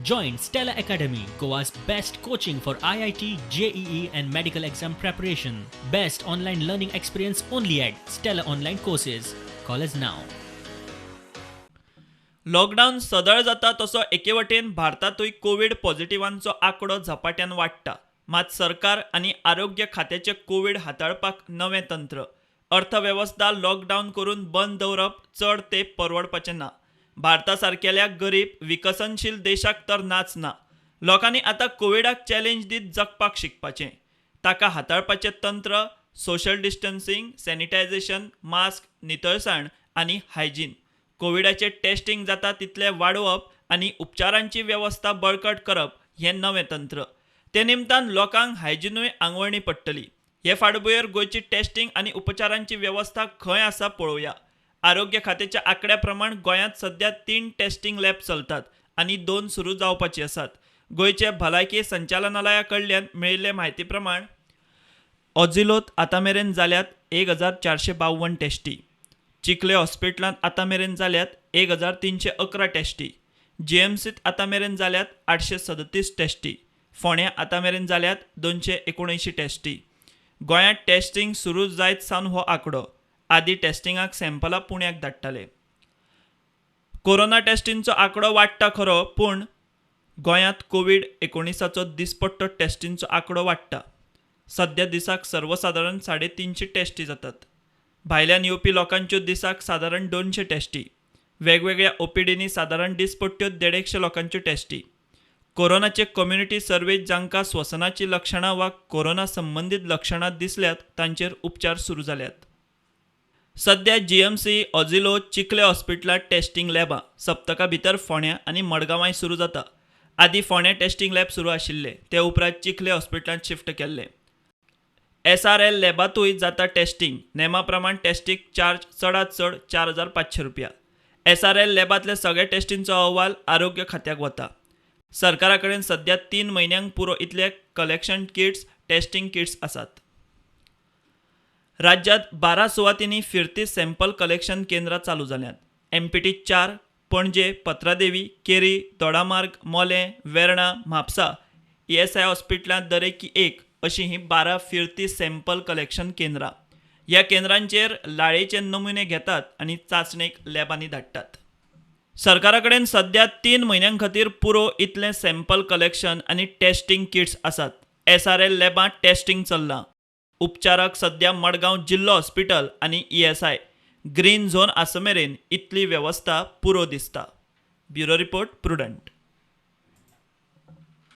Join Stella Academy, Goa's best coaching for IIT, JEE, and medical exam preparation. Best online learning experience only at Stella Online Courses. Call us now. Lockdown सदळ जाता तसो एके वटेन भारतांतूय Covid पॉझिटिव्हांचो आंकडो झपाट्यान वाडटा. मात सरकार आनी आरोग्य खात्याचें कोवीड हाताळपाक नवें तंत्र. अर्थवेवस्था लॉकडावन करून बंद दवरप चड तेंप परवडपाचें ना. भारता सारकेल्या गरीब, विकसनशील देशाक तर नाच ना. लोकांनी आतां कोविडाक चॅलेंज दीत जगपाक शिकपाचें. ताका हाताळपाचें तंत्र सोशल डिस्टन्सिंग, सॅनिटायझेशन, मास्क, नितळसाण आनी हायजीन. कोविडाचें टेस्टिंग जाता तितलें वाडोवप आनी उपचारांची वेवस्था बळकट करप हें नवें तंत्र. ते निमतान लोकांक हायजिनूय आंगवणी पडटली. हे फाटभुंयेर गोंयची टेस्टिंग आनी उपचारांची वेवस्था खंय आसा पळोवया. आरोग्य खात्याच्या आंकड्या प्रमाण गोंयांत सध्या 3 टेस्टिंग लॅब चलतात आनी 2 सुरू जावपाची आसात. गोंयचे भलायकी संचालनालया कडल्यान मेळिल्ले म्हायती प्रमाण ऑजिलोत आतां मेरेन जाल्यात 1452 टेस्टी, चिखले हॉस्पिटलांत आतां मेरेन जाल्यात 1311 टेस्टी, जीएमसीत आतां मेरेन जाल्यात 837 टेस्टी, फोंड्यां आतां मेरेन जाल्यात 279 टेस्टी. गोंयांत टेस्टिंग सुरू जायत सावन हो आंकडो. आदीं टेस्टिंगाक सॅम्पलां पुण्याक धाडटाले. कोरोना टेस्टींचो आंकडो वाडटा खरो, पूण गोंयांत कोवीड 19चो दिसपट्टो टेस्टींचो आंकडो वाडटा. सध्या दिसाक सर्वसादारण 350 टेस्टी जातात. भायल्यान येवपी लोकांच्यो दिसाक सादारण 200 टेस्टी. वेगवेगळ्या ओपीडींनी सादारण दिसपट्ट्यो 150 लोकांच्यो टेस्टी. कोरोनाचे कम्युनिटी सर्वे जांकां श्वसनाचीं लक्षणां वा कोरोना संबंदीत लक्षणां दिसल्यात तांचेर उपचार सुरू जाल्यात. सध्या जीएमसी, ऑजिलो, चिखले हॉस्पिटलांत टेस्टिंग लॅबां सप्तका भितर फोंड्यां आनी मडगांवांय सुरू जाता. आदीं फोंड्यां टेस्टिंग लॅब सुरू आशिल्ले, ते उपरांत चिखले हॉस्पिटलांत शिफ्ट केल्ले. एसआरएल लॅबांतूय जाता टेस्टिंग. नेमा प्रमाण टेस्टीक चार्ज चडांत चड 4500 रुपया. एसआरएल लॅबांतले सगळे टेस्टींचो अहवाल आरोग्य खात्याक वता. सरकारा कडेन सध्या 3 म्हयन्यांक पुरो इतले कलेक्शन किट्स, टेस्टिंग किट्स आसात. राज्यांत 12 सुवातींनी फिरती सॅम्पल कलेक्शन केंद्रां चालू जाल्यांत. एमपीटी 4, पणजे, पत्रादेवी, केरी, दोडामार्ग, मोलें, वेर्णा, म्हापसा, ईएसआय हॉस्पिटलांत दरेकी 1 अशीं हीं 12 फिरती सॅम्पल कलेक्शन केंद्रां. ह्या केंद्रांचेर लाळेचे नमुने घेतात आनी चांचणेक लॅबांनी धाडटात. सरकारा कडेन सध्या 3 म्हयन्यां खातीर पुरो इतलें सॅम्पल कलेक्शन आनी टेस्टिंग किट्स आसात. एसआरएल लॅबांत टेस्टिंग चल्लां. उपचाराक सध्या मडगांव जिल्लो हॉस्पिटल आनी ईएसआय ग्रीन झोन आसमेरेन इतली वेवस्था पुरो दिसता. Bureau report, Prudent.